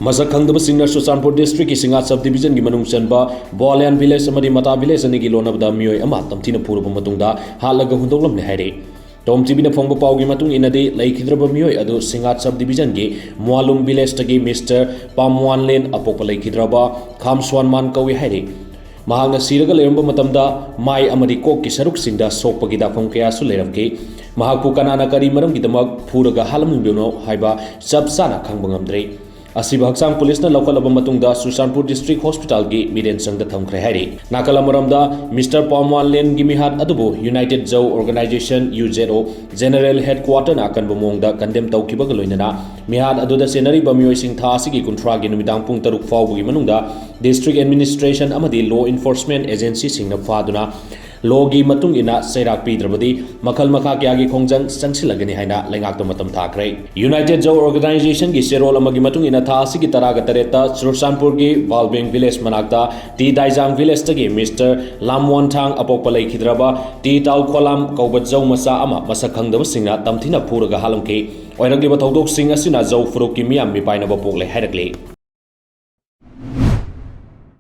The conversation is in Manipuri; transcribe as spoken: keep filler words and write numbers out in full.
ꯃꯁꯛ ꯈꯪꯗꯕꯁꯤꯡꯅ ꯆꯨꯔꯆꯥꯟꯄꯨꯔ ꯗꯤꯁꯇ꯭ꯔꯤꯛꯀꯤ ꯁꯤꯡꯉꯥꯠ ꯁꯕ ꯗꯤꯕꯤꯖꯟꯒꯤ ꯃꯅꯨꯡ ꯆꯟꯕ ꯕꯣꯂꯤꯌꯥꯟ ꯚꯤꯂꯦꯖ ꯑꯃꯗꯤ ꯃꯇꯥ ꯚꯤꯂꯦꯖ ꯑꯅꯤꯒꯤ ꯂꯣꯟꯅꯕꯗ ꯃꯤꯑꯣꯏ ꯑꯃ ꯇꯝꯊꯤꯅ ꯐꯨꯔꯕ ꯃꯇꯨꯡꯗ ꯍꯥꯠꯂꯒ ꯍꯨꯟꯗꯣꯛꯂꯝꯂꯦ ꯍꯥꯏꯔꯤ꯫ ꯇꯣꯝ ꯇꯤꯚꯤꯅ ꯐꯣꯡꯕ ꯄꯥꯎꯒꯤ ꯃꯇꯨꯡ ꯏꯟꯅꯗꯤ, ꯂꯩꯈꯤꯗ꯭ꯔꯕ ꯃꯤꯑꯣꯏ ꯑꯗꯨ ꯁꯤꯡꯉꯥꯠ ꯁꯕ ꯗꯤꯕꯤꯖꯟꯒꯤ ꯃ꯭ꯋꯥꯂꯨꯝ ꯚꯤꯂꯦꯖꯇꯒꯤ ꯃꯤꯁꯇꯔ ꯄꯥꯝꯋꯥꯟꯂꯦꯟ ꯑꯄꯣꯛꯄ ꯂꯩꯈꯤꯗ꯭ꯔꯕ ꯈꯥꯝꯁ꯭ꯋꯥꯟꯃꯥꯟ ꯀꯧꯏ ꯍꯥꯏꯔꯤ꯫ ꯃꯍꯥꯛꯅ ꯁꯤꯔꯒ ꯂꯩꯔꯝꯕ ꯃꯇꯝꯗ ꯃꯥꯏ ꯑꯃꯗꯤ ꯀꯣꯛꯀꯤ ꯁꯔꯨꯛꯁꯤꯡꯗ ꯁꯣꯛꯄꯒꯤ ꯗꯥꯛꯐꯝ ꯀꯌꯥꯁꯨ ꯂꯩꯔꯝꯈꯤ꯫ ꯃꯍꯥꯛꯄꯨ ꯀꯅꯥꯅ ꯀꯔꯤ ꯃꯔꯝꯒꯤꯗꯃꯛ ꯐꯨꯔꯒ ꯍꯥꯠꯂꯝꯂꯤꯕꯅꯣ ꯍꯥꯏꯕ ꯆꯞ ꯆꯥꯅ ꯈꯪꯕ ꯉꯝꯗ꯭ꯔꯤ꯫ ꯑꯁꯤꯕ ꯍꯛꯆꯥꯡ ꯄꯨꯂꯤꯁꯅ ꯂꯧꯈꯠꯂꯕ ꯃꯇꯨꯡꯗ ꯆꯨꯔꯆꯥꯟꯄꯨꯔ ꯗꯤꯁꯇ꯭ꯔꯤꯛ ꯍꯣꯁꯄꯤꯇꯥꯜꯒꯤ ꯃꯤꯔꯦꯟꯁꯪꯗ ꯊꯝꯈ꯭ꯔꯦ ꯍꯥꯏꯔꯤ꯫ ꯅꯥꯀꯜ ꯑꯃꯔꯣꯝꯗ, ꯃꯤꯁꯇꯔ ꯄꯥꯝꯋꯥꯟꯂꯦꯟꯒꯤ ꯃꯤꯍꯥꯠ ꯑꯗꯨꯕꯨ ꯌꯨꯅꯥꯏꯇꯦꯗ ꯖꯧ ꯑꯣꯔꯒꯅꯥꯏꯖꯦꯁꯟ, ꯌꯨ ꯖꯦꯗ ꯑꯣ, ꯖꯦꯅꯔꯦꯜ ꯍꯦꯗꯀ꯭ꯋꯥꯇꯔꯅ ꯑꯀꯟꯕ ꯃꯑꯣꯡꯗ ꯀꯟꯗꯦꯝ ꯇꯧꯈꯤꯕꯒ ꯂꯣꯏꯅꯅ, ꯃꯤꯍꯥꯠ ꯑꯗꯨꯗ ꯆꯦꯟꯅꯔꯤꯕ ꯃꯤꯑꯣꯏꯁꯤꯡ ꯊꯥ ꯑꯁꯤꯒꯤ ꯀꯨꯟꯊ꯭ꯔꯥꯒꯤ ꯅꯨꯃꯤꯗꯥꯡ ꯄꯨꯡ ꯇꯔꯨꯛ ꯐꯥꯎꯕꯒꯤ ꯃꯅꯨꯡꯗ ꯗꯤꯁꯇ꯭ꯔꯤꯛ ꯑꯦꯗꯃꯤꯅꯤꯁꯇ꯭ꯔꯦꯁꯟ ꯑꯃꯗꯤ ꯂꯣ ꯏꯟꯐꯣꯔꯁꯃꯦꯟ ꯑꯦꯖꯦꯟꯁꯤꯁꯤꯡꯅ ꯐꯥꯗꯨꯅ ꯂꯣꯒꯤ ꯃꯇꯨꯡ ꯏꯟꯅ ꯆꯩꯔꯥꯛ ꯄꯤꯗ꯭ꯔꯕꯗꯤ ꯃꯈꯜ ꯃꯈꯥ ꯀꯌꯥꯒꯤ ꯈꯣꯡꯖꯪ ꯆꯪꯁꯤꯜꯂꯒꯅꯤ ꯍꯥꯏꯅ ꯂꯩꯉꯥꯛꯇ ꯃꯇꯝ ꯊꯥꯈ꯭ꯔꯦ꯫ ꯌꯨꯅꯥꯏꯇꯦꯗ ꯖꯧ ꯑꯣꯔꯒꯅꯥꯏꯖꯦꯁꯟꯒꯤ ꯆꯦꯔꯣꯜ ꯑꯃꯒꯤ ꯃꯇꯨꯡ ꯏꯟꯅ, ꯊꯥ ꯑꯁꯤꯒꯤ ꯇꯔꯥꯒ ꯇꯔꯦꯠꯇ ꯆꯨꯔꯆꯥꯟꯄꯨꯔꯒꯤ ꯕꯥꯜꯕꯦꯡ ꯚꯤꯂꯦꯖ ꯃꯅꯥꯛꯇ ꯇꯤ ꯗꯥꯏꯖꯥꯡ ꯚꯤꯂꯦꯖꯇꯒꯤ ꯃꯤꯁꯇꯔ ꯂꯥꯝꯋꯥꯟꯊꯥꯡ ꯑꯄꯣꯛꯄ ꯂꯩꯈꯤꯗ꯭ꯔꯕ ꯇꯤ ꯇꯥꯎꯈꯣꯂꯥꯝ ꯀꯧꯕ ꯖꯧ ꯃꯆꯥ ꯑꯃ ꯃꯁꯛ ꯈꯪꯗꯕꯁꯤꯡꯅ ꯇꯝꯊꯤꯅ ꯐꯨꯔꯒ ꯍꯥꯠꯂꯝꯈꯤ꯫ ꯑꯣꯏꯔꯛꯂꯤꯕ ꯊꯧꯗꯣꯛꯁꯤꯡ ꯑꯁꯤꯅ ꯖꯧ ꯐꯨꯔꯨꯞꯀꯤ ꯃꯤꯌꯥꯝ ꯃꯤꯄꯥꯏꯅꯕ ꯄꯣꯛꯂꯦ ꯍꯥꯏꯔꯛꯂꯤ꯫